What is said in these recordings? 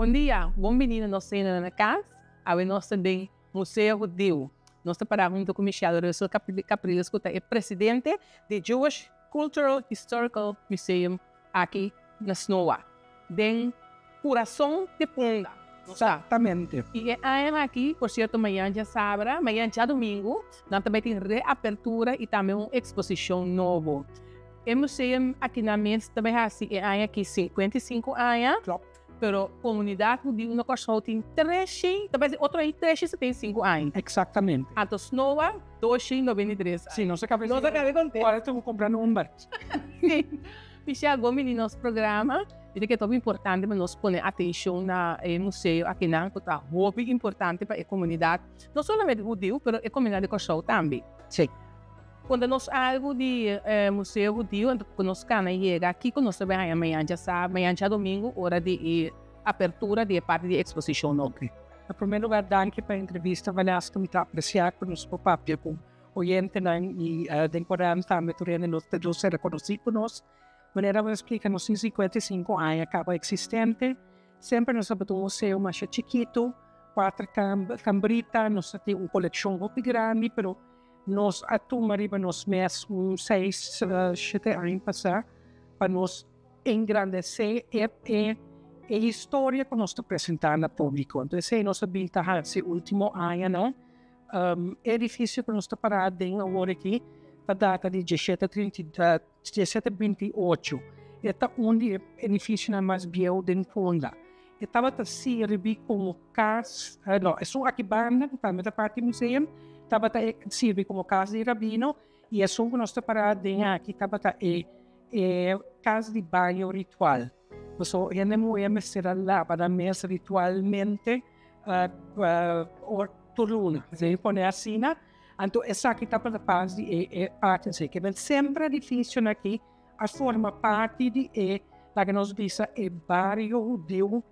Bon dia, bon bini na nos Cena na Cas. Awe nos ta den Museo Hudiu. Nos ta para hunto cu Michelle Russell Capriles cu ta e presidente di Jewish Cultural Historical Museum aki na Snoa, den curason di Punda. Exactamente. Y e aña aki, por cierto, mañan djasabra, mañan djadomingo, nan ta bay tin reapertura y tambe un exposicion nobo. E museum aki nan mes ta bay haci e aña aki 55 aña. Klopt. Pero comunidad hudiu na Corsou tin 300, ta bay si otro aña 375 aña. Exactamente. Anto Snoa 293 aña. Si, nos a caba Nos a caba di conta. Ora ta cumpra number. Si. Michelle, bon bini nos programa. Mi ta kere ta hopi importante pa nos pone atencion na e museo akinan cu ta hopi importante pa e comunidad, no solamente hudiu, pero e comunidad di Corsou tambe. Si. Konta nos algu di e Museo Hudiu, anto ku nos kana yega, kiko nos ta bai haña mañan djasab, mañan djadomingu, ora di e apertura di e parti di eksposishon nobo? Na promé lugar danki pa e entrevista Vanessa, mi ta apresiá ku nos por papia ku oyentenan i den Koran tambe tur hende nos ta ser rekonosí ku nos. Manera bo a splika nos tin 55 aña kaba eksistente, semper nos tabata un museo masha chikitu, kuater kambrita, nos ta tin un kolekshon hopi grandi pero Nos a tuma riba nos mes un seis, shete aña pasá pa nos engrandesé e e historia ku nos ta presentá na públiko. Anto esei nos a bin ta hasi último añanan. E edifisio ku nos ta pará aden awor aki ta data di dieshete trinta i 1728. E ta un di e edificionan mas bieu den Punda. E tabata sirbi como cas, no, esun aki banda cu tambe ta parti museum, tabata sirbi como cas di rabino y esun cu nos ta para den aki tabata e e cas di baño ritual. Pasobra hende muher mester a laba nan mes ritualmente tur luna, si pone asina. Anto esaki tabata pas di e e parti esei. Ke men semper edificionan aki a forma parti di e, laga nos bisa, e bario hudiu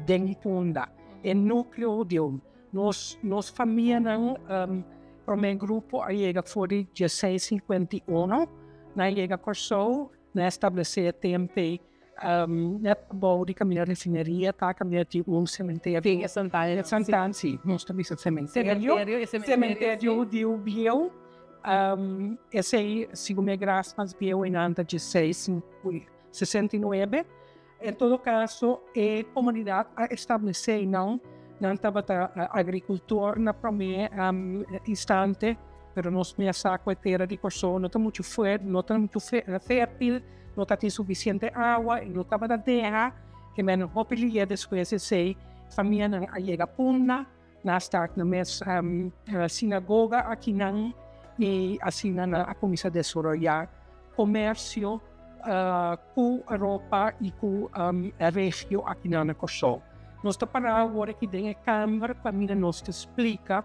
den Punda, e nucleo hudiu. Nos nos famianan prome grupo a yega for di 1651, nan a yega Kòrsou, nan a establesé e tempe. Net abou di kaminda refineria ta kaminda tin un sementerio. Tin e Santana. E Santana, si. Nos ta bisa sementerio. Sementerio, e sementerio. Sementerio hudiu bieu. Esei, segun mi gras mas bieu einan ta 1669. En todo kaso, e komunidat a establesé einan. Nan tabata agrikultor na promé instante, pero nos mira sa ku e tera di Kòrsou no ta muchu fuert, no ta muchu fértil. No ta tin sufisiente awa i no tabata deha ke men hopi lia despues di esei famianan a yega Punda, nan a start nan mes sinagoga akinan i asina nan a kuminsá desaroyá komersio ku Europa i ku e regio akinan na Kòrsou. Nos ta pará awor aki den e kamber pa mira nos ta splika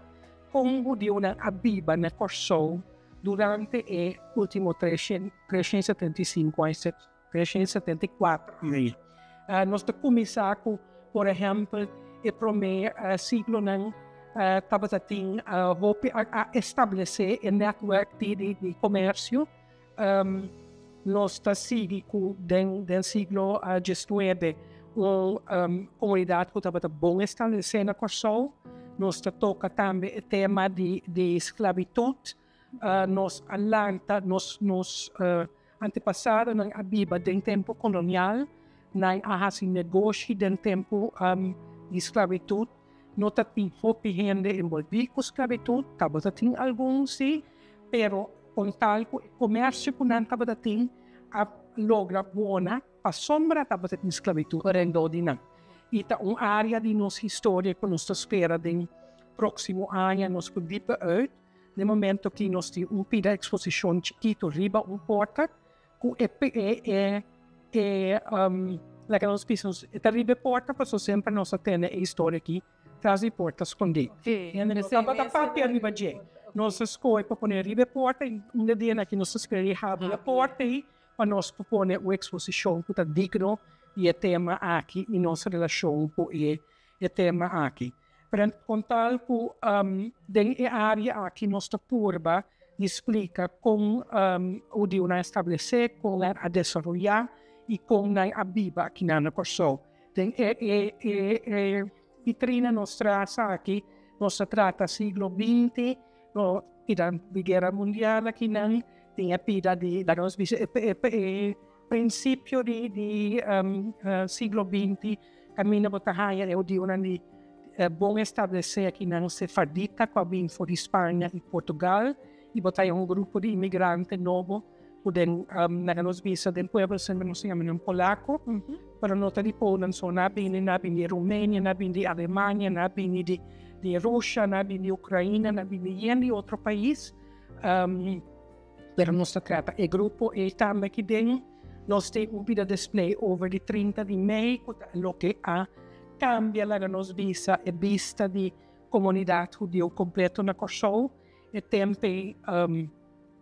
kon hudiunan a biba na Kòrsou Durante e ultimo 375 aña, 374 aña, nos ta kuminsá ku, por ehèmpel, e promé siglonan tabata tin hopi a establesé e nètwèrk di komersio. Nos ta sigui ku den siglo 19 un komunidat ku tabata bon establesé na Kòrsou. Nos ta toka tambe e tema di sklabitut. Nos a lanta, nos nos antepasadonan a biba den tempu kolonial, nan a hasi negoshi den tempu di sklabitut. No ta tin hopi hende enbolbí ku sklabitut, tabata tin algun sí, pero kon tal ku e komersio ku nan tabata tin a logra bona pasobra tabata tin sklabitut rondó di nan. I ta un área di nos historia ku nos ta spera den próksimo aña nos por diepe uit. Den momento ki nos tin un pida eksposishon chikitu riba un porta ku e e e laga nos bisa e ta riba e porta pasobra semper nos a tene e historia aki tras di porta skondí. Hende no tabata papia riba dje. Nos a skohe pa pone riba e porta i un di e dianan aki nos ta spera di habri e porta ei pa nos por pone un eksposishon ku ta digno di e tema aki i nos relashon ku e tema aki. Pero kon tal ku den e área aki nos ta purba di splika kon hudiunan a establesé, kon nan a desaroyá i kon nan a biba akinan na Kòrsou. Den e e e e vitrina nos trasa aki, nos ta trata siglo 20, no pida di guera mundial akinan, tin e pida di, laga nos bisa, e e e principio di di siglo 20, kaminda bo ta haña e hudiunan di bon establesé akinan, sefardita ku a bin for di Spaña i Portugal, i bo ta haña un grupo di imigrante nobo ku den, laga nos bisa, den pueblo semper nos ta yama nan polako, pero no ta di Polen so, nan a bini, nan a bini di Rumenia, nan a bini di Alemania, nan a bini di di Russia, nan a bini di Ukraina, nan a bini di yen di otro pais. Pero nos ta trata e grupo ei tambe aki den. Nos tin un bida display over di 30 di mei ku ta loke a kambia, laga nos bisa, e bista di komunidat hudiu kompleto na Kòrsou. E tempu ei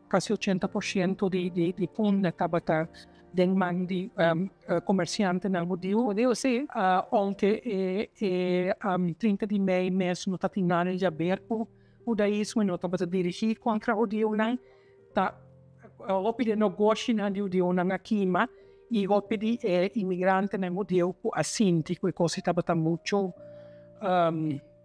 kasi 80% di di di Punda tabata den man di komersiantenan hudiu. Hudiu, si. Ounke e e 30 di mei mes no ta tin nada di haber ku hudaismo, no tabata dirigí kontra hudiunan, ta hopi di e nogoshinan di hudiunan a kima i hopi di e imigrantenan hudiu ku a sinti ku e kos ei tabata muchu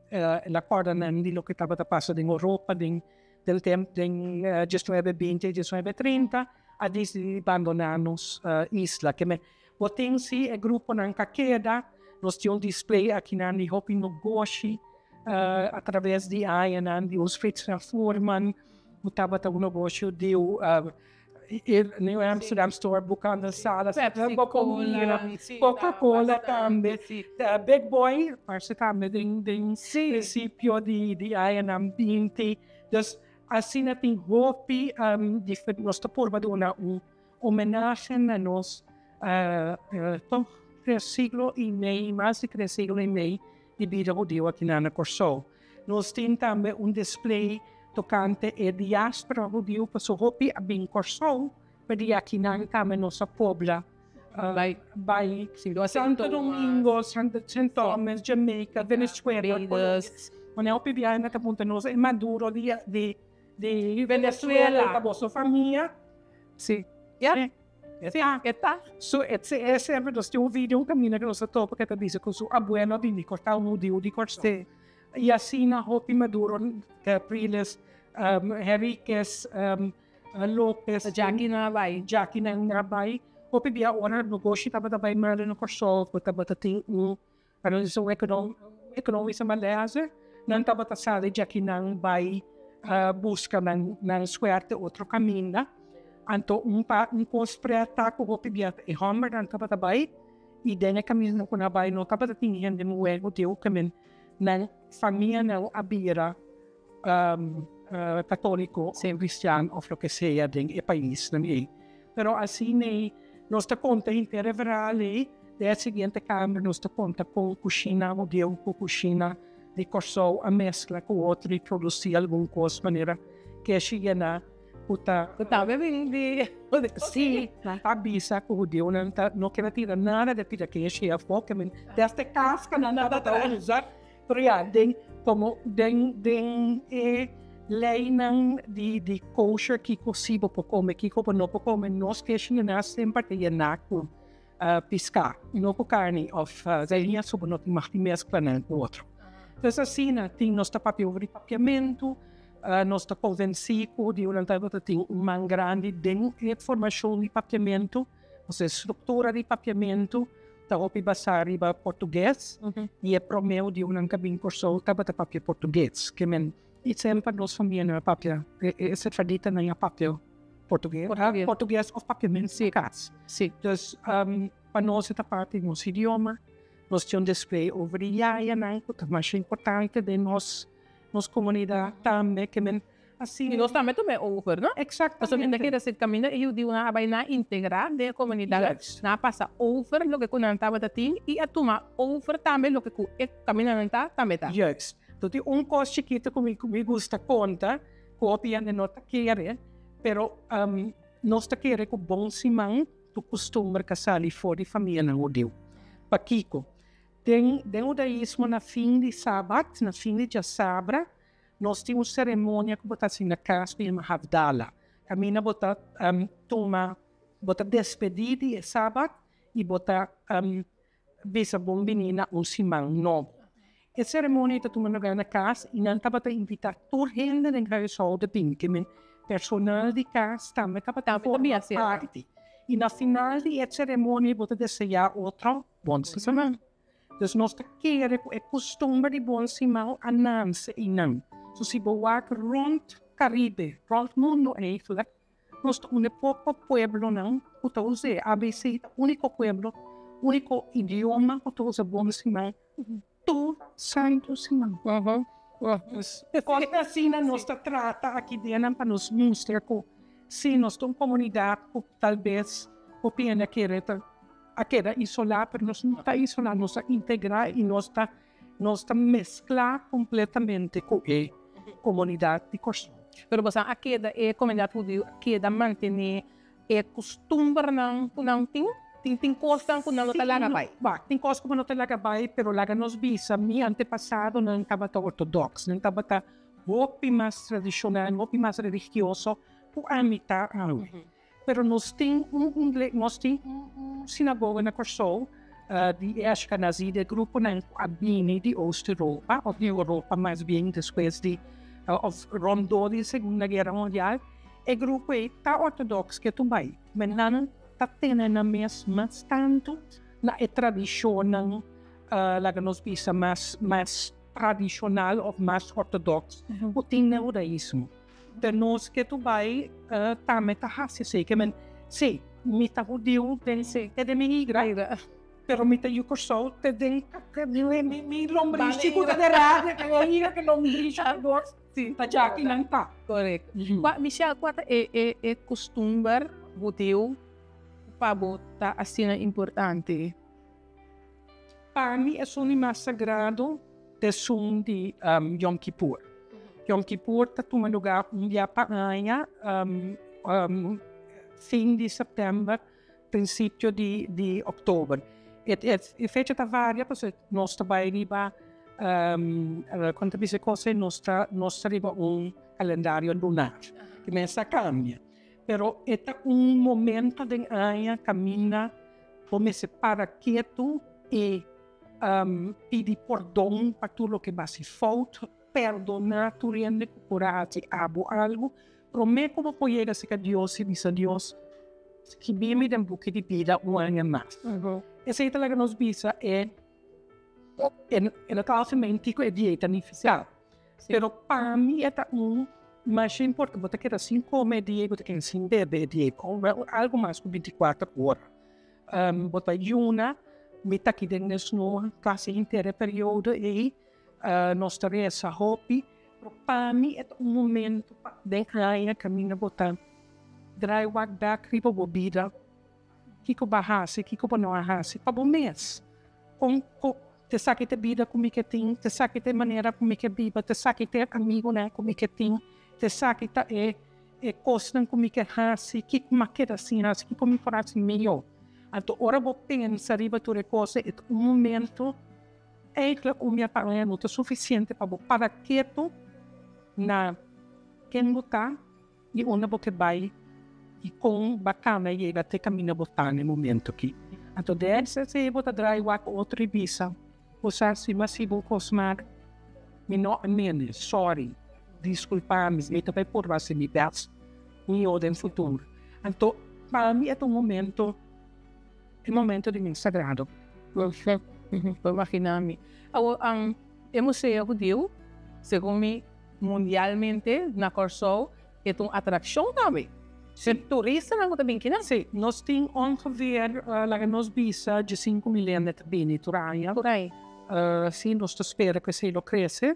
el a kòrda nan di loke tabata pasa den Europa den del tempu den 1920 i 1930 a disidí di bandoná nos isla. Ke men bo tin si e gruponan ka keda, nos tin un display akinan di hopi nogoshi atraves di añanan di ons Frits Voerman ku tabata un nogoshi di New Amsterdam Store, Boekhandel Salas, Pepsi Cola, Coca Cola tambe, Big Boy parse tambe den den prinsipio di di añanan 20. Dus asina tin hopi nos ta purba duna un homenahe na nos toch 3 siglo i mei, mas di 3 siglo i mei di bida hudiu akinan na Kòrsou. Nos tin tambe un display tokante e diaspora hudiu, pasobra hopi a bin Kòrsou, pero di akinan tambe nos a pobla Bai bai Santo Domingo, Saint Thomas, Jamaica, Venezuela. Barbados. Wanneer hopi biaha nan ta puntra nos e Maduro di di di Venezuela ta boso famia? Si. Ja. Si, e ta. So, e semper nos tin un video un kaminda ku nos a topa ku ta bisa ku su abuelo a bini di Kòrsou, un hudiu di Kòrsou. I asina hopi Maduro, Capriles, Henriquez, Lopez. Jackie nan a bai. Jackie nan a bai. Hopi bia ora negoshi tabata bai malu na Kòrsou, ku tabata tin un, un ekonomische malaise, nan tabata sali djaki nan bai buska nan nan suerte otro kaminda. Anto un pa un kos preta ku hopi bia e hòmbernan tabata bai i den e kaminda ku nan a bai no tabata tin hende muhé hudiu ke men nan famianan a bira katóliko, kristian òf loke sea den e paisnan ei. Pero asina ei nos ta konta henter e verhaal ei. Den e siguiente kamer nos ta konta kon kushina hudiu ku kushina di Kòrsou a meskla ku otro i produsí algun kos manera keshi yená ku ta. Ku tambe bin di. Sí, ta bisa ku hudiunan ta no kere tira nada di pida keshi afó, ke men desde kaskanan nan tabata usa. Pero ya, den komo den den e leinan di di kosher kiko si bo por kome, kiko bo no por kome, nos keshi yená semper ta yená ku piská, no ku karni òf galiña, so bo no tin mag di meskla nan ku otro. Entonces asina tin nos ta papia over di papiamentu, nos ta konvensí ku hudiunan tabata tin un man grandi den e formashon di papiamentu, osea struktura di papiamentu ta hopi basá riba portugues i e promé hudiunan ku a bin Kòrsou tabata papia portugues, ke men i semper nos famia a papia, e sefarditanan a papia portugues, portugues òf papiamentu na kas. Dus pa nos e ta parti di nos idioma, nos tin un display over di yayanan ku ta masha importante den nos nos komunidat tambe, ke men asina. I nos tambe tuma e over, no? Exactamente. Pasobra mi ta kere si kaminda e hudiunan a bai nan integrá den e komunidat, nan a pasa over loke ku nan tabata tin i a tuma over tambe loke ku e kaminda nan ta tambe ta. Juist. Anto tin un kos chikitu ku mi ku mi gusta konta, ku hopi hende no ta kere, pero nos ta kere ku bon siman tu kustumber ka sali for di famianan hudiu. Pakiko? Den den hudaismo na fin di sabat, na fin di djasabra, nos tin un seremonia ku bo ta hasi na kas ku yama Havdala. Kaminda bo ta tuma, bo ta despedí di e sabat i bo ta. Bisa bon bini na un siman nobo. E seremonia ta tuma lugá na kas i nan tabata invitá tur hende den huishouden bin, ke men personal di kas tambe tabata forma parti. I na final di e seremonia bo ta deseá otro bon siman. Dus nos ta kere ku e kustumber di bon siman a nanse einan. So si bo wak rònt Karibe, rònt mundu eigentlik, Nos ta un e poko pueblonan ku ta usa e ABC, ta úniko pueblo, úniko idioma ku ta usa bon siman tur santu siman. Dus kos asina nos ta trata aki den pa nos mustra ku si nos ta un komunidat ku tal bes hopi hende a kere ta a keda isolá, pero nos no ta isolá, nos ta integrá i nos ta Nos ta mezcla completamente cu e comunidad di Corsou. Pero boso a keda, e comunidad hudiu a keda mantene e custumbernan cu nan tin? Tin tin cosnan cu nan no ta laga bay? Ba, tin cos cu bo no ta laga bay, pero laga nos bisa, mi antepasadonan tabata ortodox, nan tabata hopi mas tradicional, hopi mas religioso cu ami ta awe. Pero nos tin un nos tin un sinagoga na Kòrsou di e Ashkenazi, di e gruponan ku a bini di Oost-Europa òf di Europa mas bien despues di òf rondó di Segunda Guera Mundial. E grupo ei ta òrtodòks ke tur bai, ma nan ta tene nan mes mas tantu na e tradishonnan laga nos bisa mas mas tradishonal òf mas òrtodòks ku tin na hudaismo. Te nos ke tu bai tambe ta hasi esei. Ke men, si, mi ta hudiu den te den mi higra, pero mi ta yu Kòrsou te den mi lombrishi ku ta derá, e higra ku lombrishi ku dos ta djaki nan ta. Korekto. Kua, Michelle, kua ta e e e kustumber hudiu ku pa bo ta asina importante? Pa mi esun di mas sagrado ta esun di Yom Kippur. Yom Kippur ta tuma lugar un bia pa aña, fin di sèptèmber, prinsipio di òktober. E fecha ta varia pasobra nos ta bai riba, kon ta bisa e kos ei, nos ta nos ta riba un kalendario lunar, ki mester a kambia. Pero e ta un momento den aña kaminda Bo mester para ketu i pidi pordon pa tur loke bo hasi fout, perdoná tur hende ku por a hasi abo algu, promé ku bo por yega serka Dios i bisa Dios, Skibí mi den buki di bida un aña mas. Esei ta laga nos bisa e e no ta algemeen kiko e dia ei ta nifiká. Pero pa mi e ta un masha importante, bo ta keda sin come e dia, bo ta keda sin bebe e dia, algo mas ku bintikuater ora. Bo ta yuna, mi ta aki den e snoa kasi henter e periodo ei, nos ta resa hopi, pero pa mi e ta un momento pa den aña kaminda bo ta draai wak bek riba bo bida, kiko bo a hasi, kiko bo no a hasi pa bo mes, kon T'esaki ta e bida ku mi ke tin, t'esaki ta e manera ku mi ke biba, t'esaki ta e amigunan ku mi ke tin, t'esaki ta e e kosnan ku mi ke hasi, kiko mi a keda sin hasi, kiko mi por hasi mihó. Anto ora bo pensa riba tur e kos ei, e ta un momento eigentlik un bia pa aña no ta sufisiente pa bo para ketu na ken bo ta i unda bo ke bai i kon bo a kana yega te kaminda bo ta na e momento aki. Anto desde esei bo ta drai wak otro i bisa, Bo sa si mi a siba un kos mal, mi no a mende, sorry, diskulpa mi, mi ta bai purba hasi mi best mihó den futuro. Anto pa mi e ta un momento, e momento di mi sagrado. Por imagina mi. Awor, e museo hudiu, segun mi, Mundialmente na Kòrsou e ta un atrakshon tambe. Si. Turistanan ku ta bin kinan. Si, nos tin ongeveer, laga nos bisa, diesinku mil hende ta bini tur aña. Tur aña. Si, nos ta spera ku esei lo krese,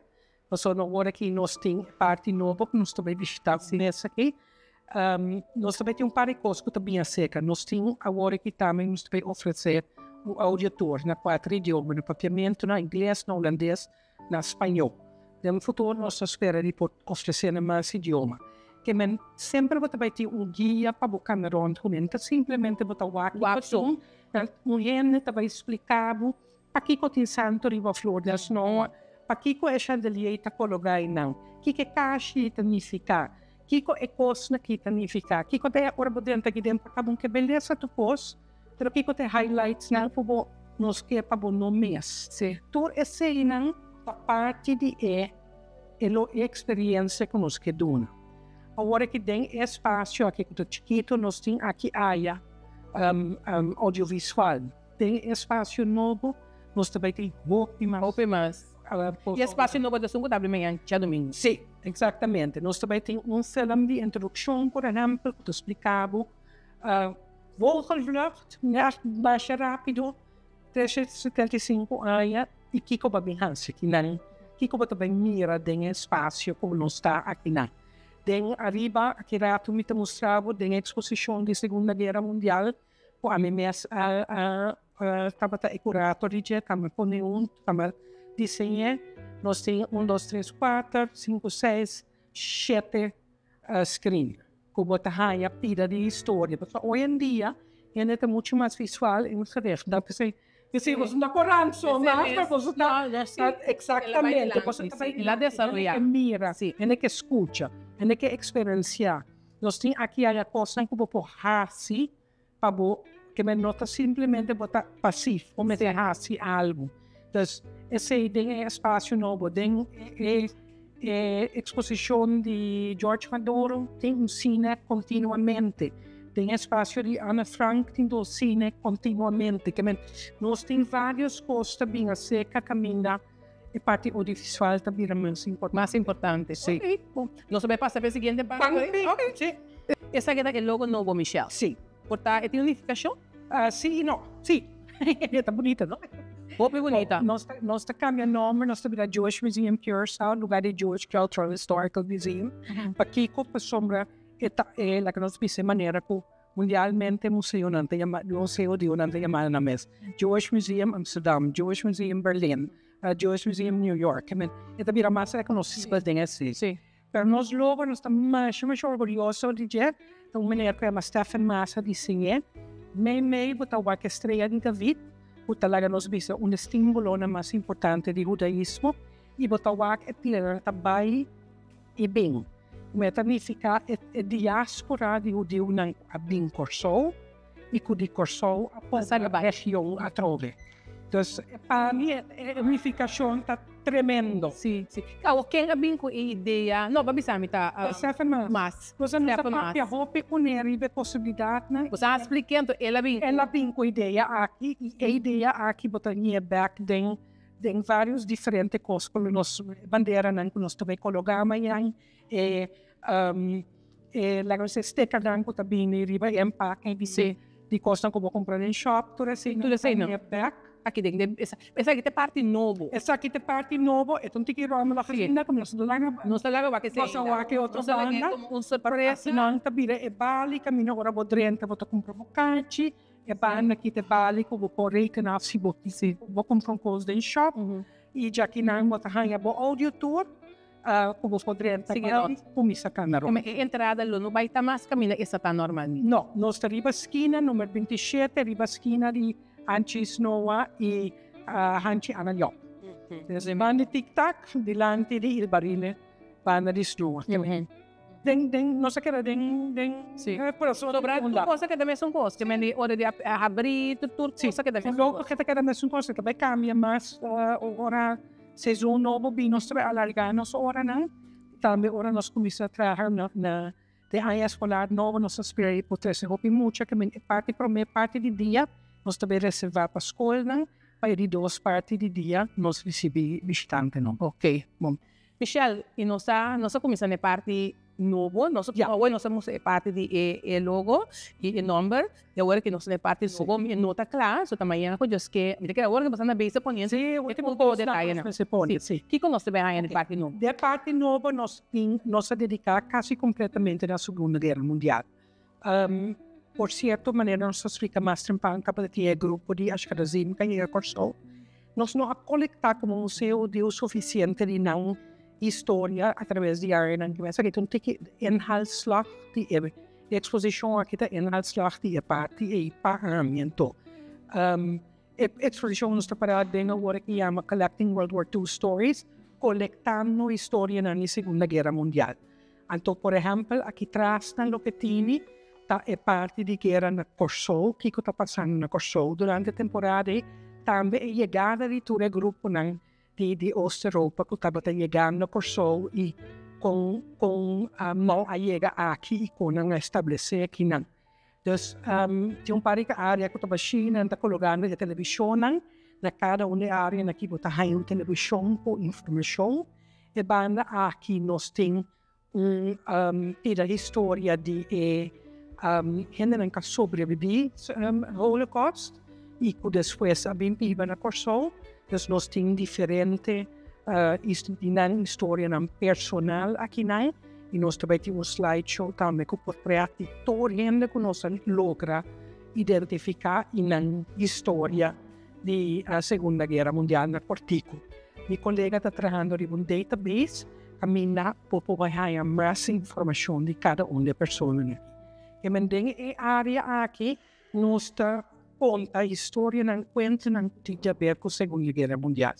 pasobra awor aki nos tin e parti nobo ku nos ta bai bishitá un mes aki. Nos ta bai tin un par di kos ku ta bin aserka. Nos tin awor aki tambe nos ta bai ofresé un audio tour na kuater idioma, na papiamentu, na ingles, na hulandes. na spañó. Den futuro nos ta spera di por ofresé na mas idioma. Ke men semper bo ta bai tin un guia pa bo kana rònt ku nan. Ta simplemente bo ta wak i pasun, un hende ta bai splika bo pakiko tin santo riba flor di asnoa, pakiko e chandelier ta kologá einan, kiko e kashi ta nifiká, kiko e kosnan aki ta nifiká, kiko ta e ora bo drenta aki den por ta bon ke belesa tur kos, pero kiko ta e highlightsnan ku bo. Nos ke pa bo no mis. Tur eseinan ta parti di e e lo eksperensia ku nos ke duna. Awor aki den e espasio aki ku ta chikitu nos tin aki aya audiovisual. Den e espasio nobo nos ta bai tin hopi mas. Hopi mas. E espasio nobo ta esun ku ta abri mañan djadumingu. Si, eksaktamente. Nos ta bai tin un film di introdukshon por ehèmpel ku ta splika bo Vogelvlucht, masha rápido, 375 aña i kiko bo a bin hasi akinan? Kiko bo ta bai mira den e espasio ku nos ta akinan? Den ariba aki ratu mi ta mustra bo den e eksposishon di Segunda Guera Mundial ku ami mes a tabata e kurator di dje, kamba pone un, kamba diseñ'é. Nos tin un, dos, tres, kuater, sinku, seis, shete screen ku bo ta haña pida di historia pasobra hoy en dia hende ta mucho mas visual en gericht dat p'esei p'esei boso no ta korant so mas pero boso ta exactamente boso ta bai hende ke mira hende ke skucha hende ke eksperensiá nos tin aki aya kosnan ku bo por hasi pa bo ke men no ta simplemente bo ta pasif bo mester hasi algu. Dus esei den e espasio nobo den e e eksposishon di George Maduro tin un sine kontinuamente den e espasio di Anne Frank tin dos sine kontinuamente ke men nos tin varios kos ta bin aserka kaminda e parti audiovisual ta bira mas importante. Mas importante. Si. Ok, bon. Nos ta bai pasa pa e siguiente parti. Tambe. Ok. Si. Esaki ta e logo nobo, Michelle. Si. Por ta e tin un nifikashon? Si i no. Si. E ta bunita, no? Hopi bunita. Nos ta, nos ta kambia nomber, nos ta bira Jewish Museum Curaçao en lugar di Jewish Cultural Historical Museum. Pakiko? Pasobra e ta e, laga nos bisa e manera ku Mundialmente museonan ta yama, museo dionan ta yama nan mes. Jewish Museum Amsterdam, Jewish Museum Berlin, Jewish Museum New York. I mean, e ta bira mas rekonosibel den esei. Sí. Pero nos logo nos ta masha masha orgulyoso di dje. Ta un meneer ku yama Stephen Maas a diseñ'é. Mei mei bo ta wak e strea di David, ku ta laga nos bisa un e símbolonan mas importante di hudaismo, i bo ta wak e piedra ta bai I bin, ku e ta nifiká e diáspora di hudiunan ku a bin Kòrsou i ku di Kòrsou a pasa region atrobe. Dus pa mi e nifikashon ta tremendo. Sí, sí. Awor ken a bin ku e idea? No, bo a bisa mi ta Stefan Maas. Maas. Nos a papia hopi kuné riba e posibilidatnan. Bo sa splik'é anto el a bin ku. El a bin ku e idea aki i e idea aki bo ta ñe bèk den Den varios diferente kos ku nos banderanan ku nos ta bai kologá mañan, e e laga nos stekernan ku ta bini riba e empake di di kosnan ku bo kumpra den shop, tur esei Tur esei nan ta bèk. Aki den den esaki ta e parti nobo. Esaki ta e parti nobo, e ta un tiki ròmel ainda ku nos no laga Nos ta laga wak esei Nos a wak e otro Nos a laga banda. komo un sorpresa. Nan ta bira e bali kaminda ora bo drenta bo ta kumpra bo kachi. E banda ki ta bali ku bo por rekena si bo kisi bo kumpra un kos den shop i djaki nan bo ta haña bo audio tour ku bo por drenta bai kuminsá kana rònt. E entrada lo no bai ta mas kaminda esta ta normalmente? No, nos ta riba skina number 27, riba skina di Hanchi Snoa i Hanchi Ana Llop. Banda di Tic Tac dilanti di Il Barile banda di Snoa. Den, den, nos a keda den, den Sí. e kurason di Sobra tur unda. kos a keda mesun kos, ke men di ora di a habrí tur tur Sí, kos a keda mesun logo kos. ke ta keda mesun kos, e ta bai kambia mas ora sezon nobo bin, nos ta bai alargá nos oranan, tambe ora nos kuminsá traha na na den aña eskolar nobo nos ta spera di por trese hopi mucha, ke men e parti promé parti di dia nos ta bai reservá pa skolnan, pa e di dos parti di dia nos risibí bishitantenan. Oké, bon. Michelle, i nos a nos a kuminsá na e parti nobo, nos a awor nos a mustra e parti di e e logo i e nòmber, i awor aki nos ta na e parti nobo, mi no ta kla, so ta mañana ku Dios ke, mi ta kere awor ku bo sta na base poniendo Sí, e poko detayenan. Sí. Kiko nos ta bai haña na e parti nobo? Den e parti nobo nos tin nos a dediká kasi kompletamente na Segunda Guera Mundial. Por sierto manera nos ta splika mas trempan tabata tin e grupo di Ashkenazim ku a yega Kòrsou. Nos no a kolektá komo museo di sufisiente di nan historia atraves di añanan. Esaki ta un tiki inhaalslag di e eksposishon aki ta inhaalslag di e parti ei pa ami anto. E eksposishon nos ta pará den awor ki yama Collecting World War Two Stories, kolektando historianan di Segunda Guera Mundial. Anto por ehèmpel aki tras nan loke tini ta e parti di guera na Kòrsou, kiko ta pasando na Kòrsou durante e temporada ei. Tambe e yegada di tur e gruponan di Oost-Europa ku tabata yegando Kòrsou i kon kon nan a yega aki i kon nan a establesé akinan. Dus tin un par di área ku ta bashí, nan ta kologando e televishonnan na kada un di e áreanan aki bo ta haña un televishon ku informashon. E banda aki nos tin un pida historia di e hendenan ku a sobrebibí Holocaust i ku despues a bin biba na Kòrsou. Dus nos tin diferente di nan historianan personal akinan i nos ta bai tin un slideshow tambe ku portret di tur hende ku nos a logra identifiká i nan historia di Segunda Guera Mundial na kòrtiku. Mi kolega ta trahando riba un database kaminda bo por bai haña mas informashon di kada un di e personanan aki. E men den e área aki nos ta konta historianan, kuentonan ku tin di haber ku Segunda Guera Mundial.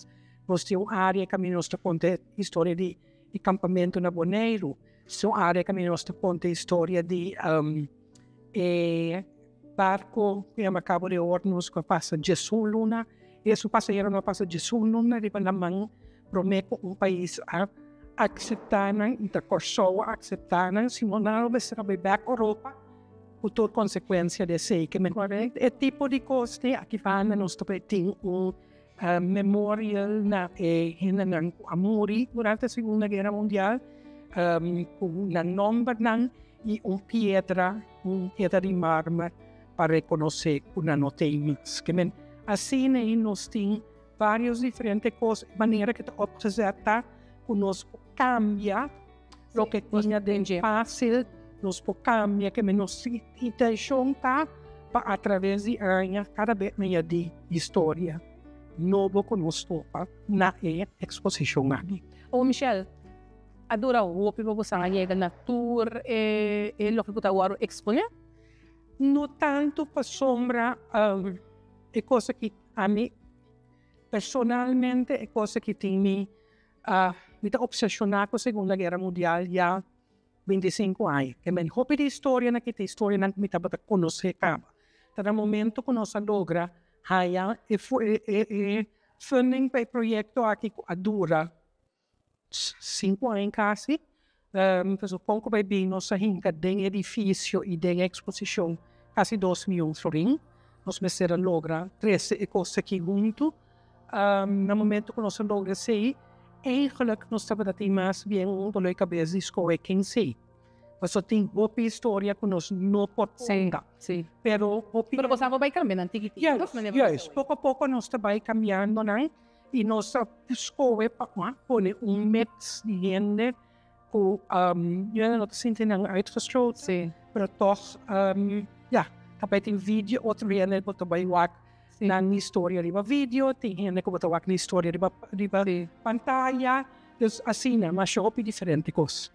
Nos tin un área kaminda nos ta konta historia di e kampamentu na Boneiru. Nos tin un área kaminda nos ta konta historia di e barco ku yama Cabo de Hornos ku a pasa diesun luna i su pasaheronan a pasa diesun luna riba laman promé ku un pais a akseptá nan i ta Kòrsou a akseptá nan si no nan lo mester a bai bèk Oropa ku tur konsekuensia di esei. Ke men e tipo di kos te aki banda nos ta tin un memorial na e hendenan ku a muri durante Segunda Guera Mundial ku nan nòmbernan i un piedra, un piedra di marmer pa rekonosé ku nan no ta ei mas. Ke men asina ei nos tin vários diferente kos, manera ku ta opgezet ta ku nos por kambia loke tin aden fásil, nos por kambia, ke men nos intenshon ta pa atraves di aña kada bes añadí historia nobo ku nos topa na e eksposishon aki. O Michelle, a dura hopi pa boso a yega na tur e loke ku ta wòrdu eksponé? No tantu pasobra e kos aki ami personalmente e kos aki tin mi Mi ta obseshoná ku Segunda Guera Mundial ya 25 aña. Ke men hopi di historianan aki ta historianan ku mi tabata konosé kaba. Ta na momento ku nos a logra haña e e funding pa e proyekto aki ku a dura sinku aña kasi, pasobra kon ku bai bin nos a hinka den edifisio i den eksposishon kasi dos mion florin. Nos mester a logra trese e kos aki huntu. Na momento ku nos a logra esei, eigenlijk nos tabata tin mas bien un dolor di kabes di skohe ken sei. Pasobra tin hopi historia ku nos no por konta. Pero hopi. Pero boso a bai kambia nan tiki tiki. Juist, juist. Poko a poko nos ta bai kambiando nan i nos ta skohe pa pone un mix di hende ku yo no ta sinti nan uitgesloten, pero tòg ya, ta bai tin video otro hende ku ta bai wak nan historia riba video, tin hende ku bo ta wak nan historia riba riba pantaya, dus asina, masha hopi diferente kos.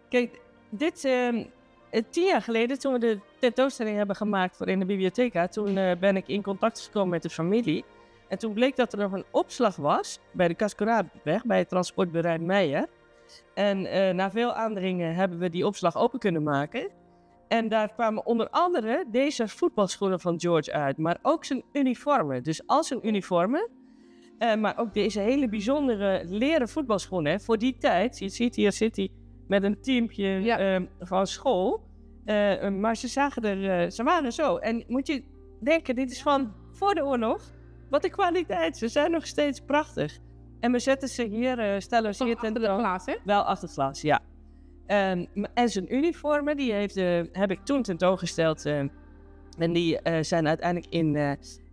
Kijk, dit, 10 jaar geleden, toen we de tentoonstelling hebben gemaakt voor in de bibliotheca, toen ben ik in contact gekomen met de familie. En toen bleek dat er nog een opslag was bij de Cascoraatweg, bij het transportbureau Meijer. En na veel aandringen hebben we die opslag open kunnen maken. En daar kwamen onder andere deze voetbalschoenen van George uit, maar ook zijn uniformen. Dus al zijn uniformen, maar ook deze hele bijzondere leren voetbalschoenen. Hè, voor die tijd, je ziet hier zit hij met een teampje van school. Maar ze zagen er, ze waren zo. En moet je denken, dit is van voor de oorlog. Wat een kwaliteit, ze zijn nog steeds prachtig. En we zetten ze hier, stellen ze hier achter het glas, hè? Wel achter het glas, ja. En zijn uniformen, die heb ik toen tentoongesteld. En die zijn uiteindelijk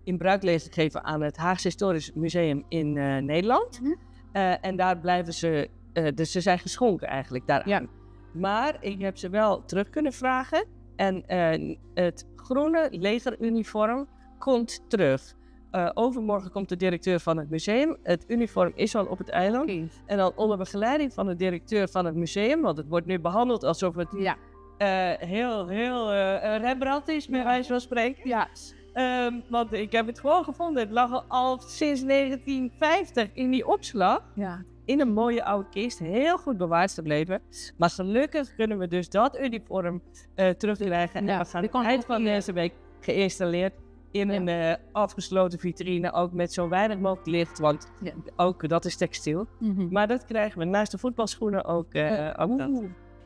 in bruikleen gegeven aan het Haagse Historisch Museum in Nederland. En daar blijven ze, dus ze zijn geschonken eigenlijk daaraan. Maar ik heb ze wel terug kunnen vragen. En het groene legeruniform komt terug. Overmorgen komt de directeur van het museum. Het uniform is al op het eiland. En dan onder begeleiding van de directeur van het museum, want het wordt nu behandeld alsof het heel, heel Rembrandt is, bij wijze van spreken. Want ik heb het gewoon gevonden. Het lag al sinds 1950 in die opslag. In een mooie oude kist. Heel goed bewaard gebleven. Maar gelukkig kunnen we dus dat uniform terugkrijgen. En we gaan die kan eind ook van hier. deze week geïnstalleerd. In een afgesloten vitrine, ook met zo weinig mogelijk licht, want ook dat is textiel. Maar dat krijgen we naast de voetbalschoenen ook dat.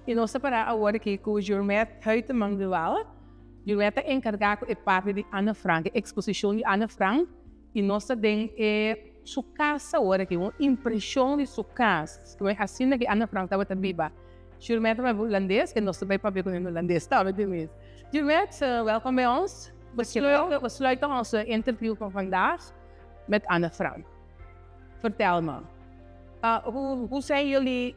I nos ta pará awor aki ku Jurmet Huiteman de Waal. Jurmet ta enkargá ku e parti di Anne Frank, e eksposishon di Anne Frank. I nos ta den e su kas awor aki, un impreshon di su kas. Asina ku Anne Frank tabata biba. Jurmet ta hulandes, ku nos ta bai papia kuné hulandes tambe di mes. Jurmet, welkom bij ons. We sluiten onze interview van vandaag met Anne Frank. Vertel me, hoe zijn jullie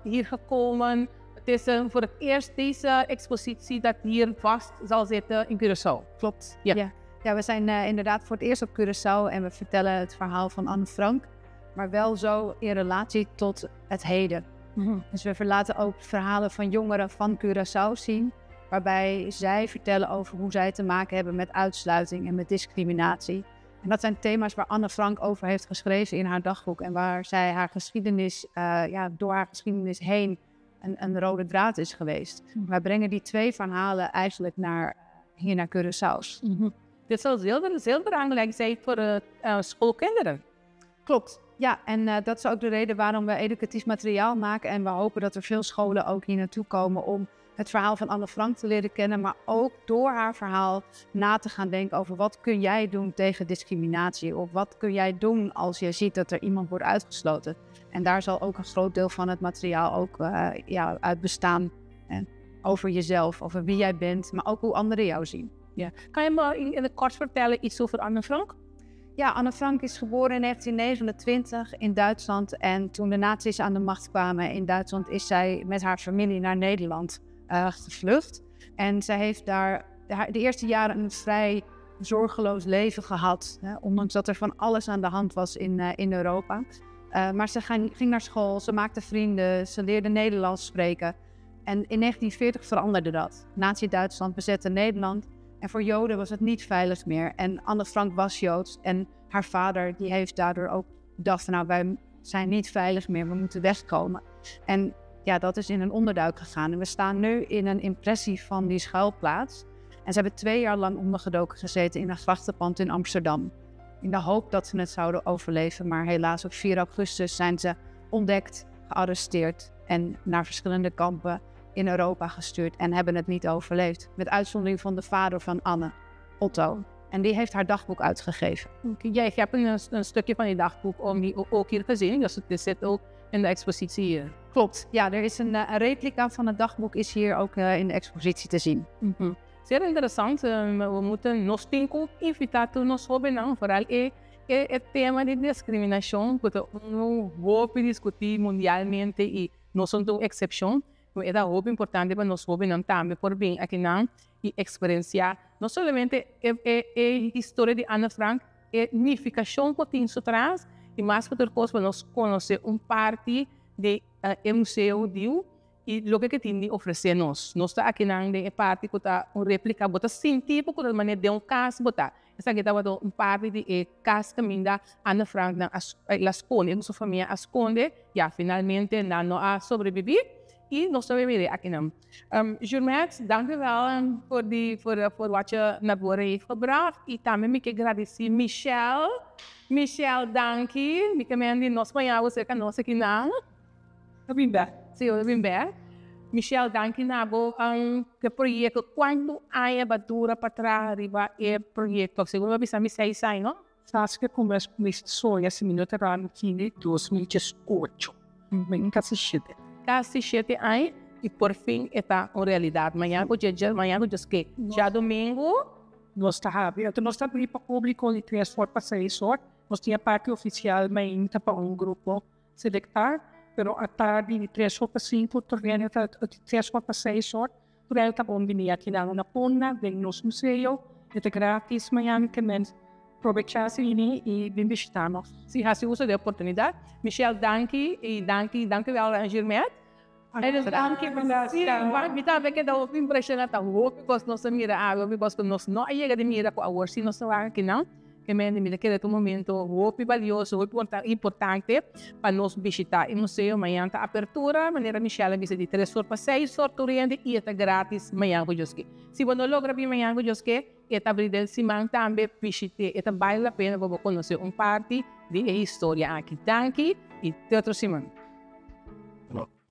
hier gekomen? Het is voor het eerst deze expositie dat hier vast zal zitten in Curaçao. Klopt. Ja. Ja, we zijn inderdaad voor het eerst op Curaçao en we vertellen het verhaal van Anne Frank, maar wel zo in relatie tot het heden. Dus we laten ook verhalen van jongeren van Curaçao zien, waarbij zij vertellen over hoe zij te maken hebben met uitsluiting en met discriminatie. En dat zijn thema's waar Anne Frank over heeft geschreven in haar dagboek en waar zij haar geschiedenis, ja, door haar geschiedenis heen een rode draad is geweest. Wij brengen die twee verhalen eigenlijk hier naar Curaçao. Dit zal heel, heel belangrijk zijn voor de schoolkinderen. Klopt, ja. En dat is ook de reden waarom we educatief materiaal maken. En we hopen dat er veel scholen ook hier naartoe komen om het verhaal van Anne Frank te leren kennen, maar ook door haar verhaal na te gaan denken over wat kun jij doen tegen discriminatie of wat kun jij doen als je ziet dat er iemand wordt uitgesloten. En daar zal ook een groot deel van het materiaal ook ja, uit bestaan. Hè, over jezelf, over wie jij bent, maar ook hoe anderen jou zien. Ja. Kan je me in het kort vertellen iets over Anne Frank? Ja, Anne Frank is geboren in 1929 in Duitsland. En toen de nazi's aan de macht kwamen in Duitsland, is zij met haar familie naar Nederland gevlucht. En zij heeft daar de eerste jaren een vrij zorgeloos leven gehad. Hè, ondanks dat er van alles aan de hand was in Europa. Maar ze ging naar school, ze maakte vrienden, ze leerde Nederlands spreken. En in 1940 veranderde dat. Nazi-Duitsland bezette Nederland. En voor Joden was het niet veilig meer. En Anne Frank was Joods. En haar vader die heeft daardoor ook gedacht van, nou, wij zijn niet veilig meer, we moeten wegkomen. En ja, dat is in een onderduik gegaan. En we staan nu in een impressie van die schuilplaats. En ze hebben 2 jaar lang ondergedoken gezeten in een grachtenpand in Amsterdam. In de hoop dat ze het zouden overleven. Maar helaas op 4 augustus zijn ze ontdekt, gearresteerd en naar verschillende kampen in Europa gestuurd en hebben het niet overleefd. Met uitzondering van de vader van Anne, Otto. En die heeft haar dagboek uitgegeven. Okay, ja, ik heb een stukje van die dagboek om die ook hier gezien. Dus het zit ook in de expositie hier. Klopt, ja, er is een replica van het dagboek is hier ook in de expositie te zien. Zeer interessant. We moeten nos tin ku invitá nos hóbennan, vooral e tema di diskriminashon, ku ta un hopi diskutí mundialmente i nos no ta un eksepshon. E ta hopi importante pa nos hóbennan tambe por bin akinan i eksperensiá no solamente e historia di Anne Frank, e nifikashon ku tin su tras, i mas ku tur kos pa nos konosé un parti di e museo hudiu i loke ku tin di ofresé nos. Nos ta akinan den e parti ku ta un réplika, bo ta sinti ku ta manera den un kas bo ta. Esaki tabata un parti di e kas kaminda Anne Frank nan a skonde, su famia a skonde, ya finalmente nan no a sobreviví i nos tambe mira akinan. Jurmet, dank u wel voor wat je naar voren heeft gebracht. I tambe mi ke gradisí Michelle. Michelle, danki. Mi ke men di nos mañana serka nos akinan. Bem. Si, bem. Michelle, danki na bo e proyekto. Kuantu aña a dura pa traha riba e proyekto? Segun mi a bisa 6 aña, no? Saskia kuminsá soña si minuto aki 2008. Kasi 7. Kasi 7 aña i por fin ta un realidat. Mañan ku dia, mañan ku dia djadumingu. Nos ta habrí. Anto nos ta habrí pa públiko di 3 or pa 6 or. Nos tin parti ofisial mainta pa un grupo selektá, pero atardi di 3 or pa 5, tur di 3 or pa 6 or, tur ta bon bini aki na Punda, den nos museo, ta gratis mañan ke men probechá i bin bishitá nos. Si, hasi uso di e oportunidat. Michelle, danki i danki, danki wel aan Gilmet. Danki, Si, mi tambe a keda impreshoná, ta hopi kos nos a mira awe, because nos no a yega di mira ku awor si nos akinan. Ke men mira ku ta un momento hopi balioso, hopi importante pa nos bishitá e museo. Mañan ta apertura, manera Michelle a bisa, di 3 or pa 6 or tur hende i ta gratis mañan ku Dios ke. Si bo no logra bin mañan ku Dios ke, E ta habrí den siman tambe, bishit'é. E ta bale la pena pa bo konosé un parti di e historia aki. Danki i te otro siman.